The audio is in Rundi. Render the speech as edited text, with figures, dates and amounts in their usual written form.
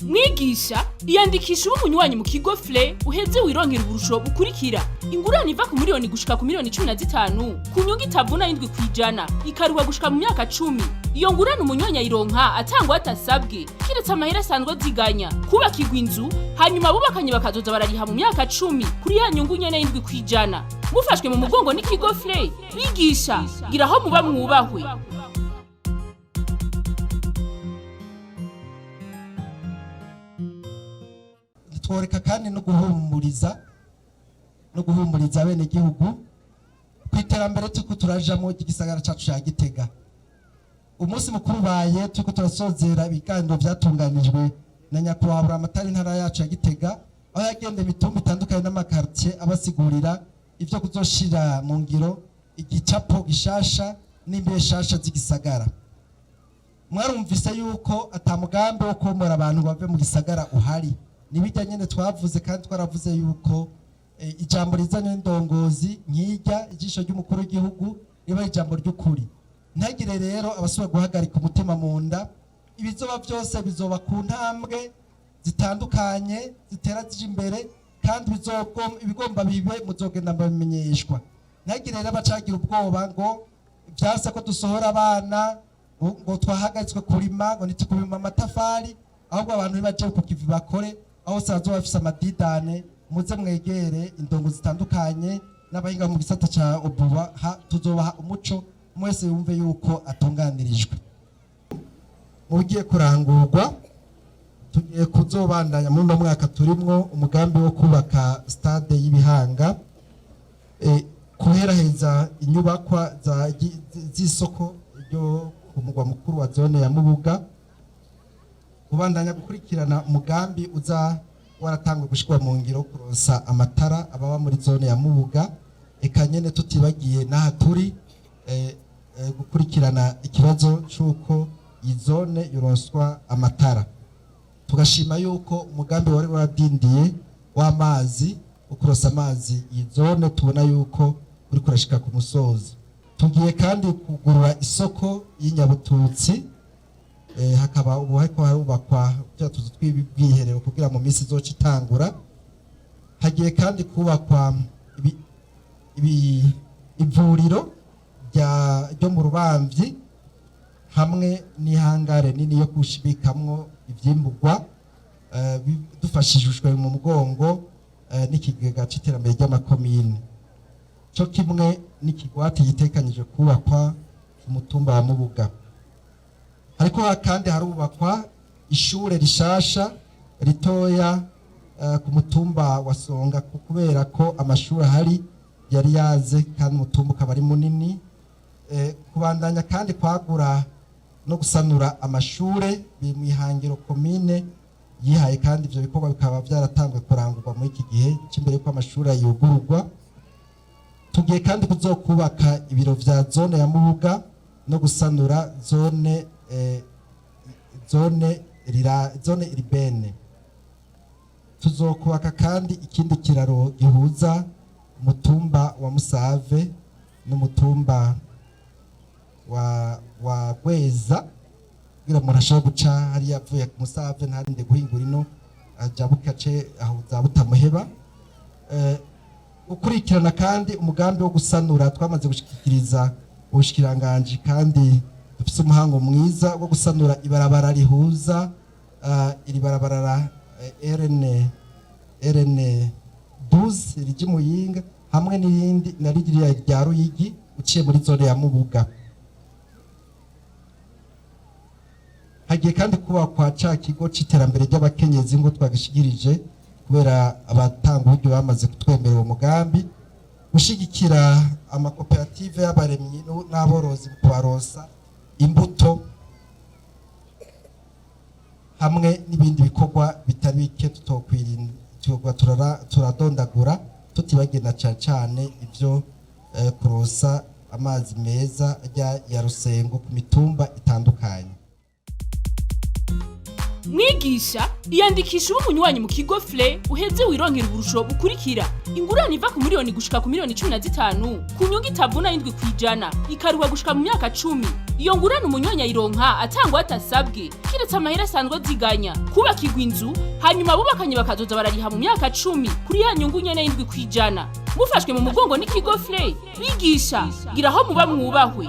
Mwigisha, iyandikisha ube umunywanyi mu kigo FLE, uheze wironkera uburusho bukurikira: ingurane iva ku miliyoni gushika ku miliyoni 15 ku nyungu itavuna 7%, ikaruha gushika mu myaka 10. Iyo ngurane umunywanyi ayironka atangwa atasabwe kiretse amahera asanzwe aziganya, kubakirwa inzu, hanyuma abubakanye bakazoza barariha mu myaka 10 kuri ya nyungu nyene y'7%. Mufashwe mu mugongo n'ikigo FLE. Bigisha, gira aho muba mwubahwe. Tworeka kandi no guhumuriza abenegihugu ku iterambere turiko turajamo ry'igisagara cacu ca Gitega. Umunsi mukuru ubaye turiko turasozera ibiganiro vyatunganijwe na nyakubahwa Buramatari intara yacu ya Gitega, aho yagenda imitumba itandukanye n'amakartier abasigurira ivyo kuzoshira mu ngiro igicapo gishasha n'imbibe shasha z'igisagara. Mwarumvise yuko ata mugambi wo komora abantu bave mu gisagara uhari. Nibijya nyene twavuze, kandi twaravuze yuko ijambo rizanye n'indongozi nk'irya ijisho ry'umukuru w'igihugu riba ari ijambo ry'ukuri. Ntagire rero abasubira guhagarika umutima mu nda. Ibizoba byose bizoba ku ntambwe zitandukanye zitera zija imbere, kandi ibigomba bibe muzogenda babimenyeshwa. Ntagire rero abacagira ubwoba ngo vyase ko dusohora abana, ngo twahagaritswe kurima, ngo ntitukubima amatafari. Ahubwo abantu nibaje ku kivi bakore aho hose bazoba bafise amadidane, muze mwegere indongo zitandukanye n'abahinga mu gisata ca obuba, tuzobaha umuco, mwese yumve yuko atunganirijwe. Mu bigiye kurangurwa, tugiye kuzobandanya muri uno mwaka turimwo umugambi wo kubaka stade y'Ibihanga, kuheraheza inyubakwa z'isoko ryo ku mugwa mukuru wa zone ya Mubuga, kubandanya gukurikirana umugambi uza waratangwe gushirwa mu ngiro kuronsa amatara ababa muri zone ya Mubuga, eka nyene tutibagiye n'aha turi, gukurikirana ikibazo c'uko iyi zone yoronswa amatara. Tugashima yuko umugambi wari waradindiye w'amazi, wo kuronsa amazi iyi zone, tubona yuko uri kurashika ku musozo. Tugiye kandi kugurura isoko y'inyabututsi, hakaba ubu hariko harubakwa turiya tuzu tw'ubwiherero kugira mu minsi izoca itangura. Hagiye kandi kubakwa ivuriro ryo mu Rubamvyi hamwe n'ihangare nini yo kushibikamwo ivyimburwa, dufashijwe mu mugongo n'ikigega c'iterambere ry'amakomine, co kimwe n'ikigwati gitekanyije kubakwa ku mutumba wa Mubuga. Hariko kandi harubakwa ishure rishasha ritoya ku mutumba wa Songa, kubera ko amashuri ahari yari yaze kandi umutumba ukaba ari munini. Kubandanya kandi kwagura no gusanura amashure biri mu ihangiro komine yihaye, kandi ivyo bikorwa bikaba byaratanzwe kurangurwa muri iki gihe c'imbere yuko amashuri yugururwa. Tugiye kandi kuzokubaka ibiro vya zone ya Mubuga no gusanura zone urbaine. Tuzokubaka kandi ikindi kiraro gihuza umutumba wa Musave n'umutumba wa Gweza, kugira umuntu ashobore guca hariya avuye ku Musave ntarinde guhingura ino, aja bukace aho za Butamuheba. Gukurikirana kandi umugambi wo gusanura twamaze gushikiriza ubushikiranganji, kandi dufise umuhango mwiza wo gusanura ibarabara rihuza iri barabara RN 12 rija Muyinga hamwe n'irindi na ririya rya Ruyigi uciye muri zone ya Mubuga. Hagiye kandi kubakwa ca kigo c'iterambere ry'abakenyezi ngo twagishikirije, kubera abatanga uburyo bamaze kutwemerera uwo mugambi, gushigikira amakoperative y'abaremyi n'aborozi mu kubaronsa imbuto hamwe n'ibindi bikorwa bitari bike tutokwirinda turadondagura, tutibagenda cane cane ivyo kuronsa amazi meza ajya ya Rusengo ku mitumba itandukanye. Mwigisha, iyandikisha ube umunywanyi mu kigo FLE, uheze wironkera uburusho bukurikira: ingurane iva ku miliyoni gushika ku miliyoni 15 ku nyungu itavuna 7%, ikaruha gushika mu myaka 10. Iyo ngurane umunywanyi ayironka atangwa atasabwe, kiretse amahera asanzwe aziganya kubakirwa inzu, hanyuma abubakanye bakazoza barariha mu myaka 10 kuri ya nyungu nyene y'7%. Mufashwe mu mugongo n'ikigo FLE, bigisha gira aho muba mwubahwe.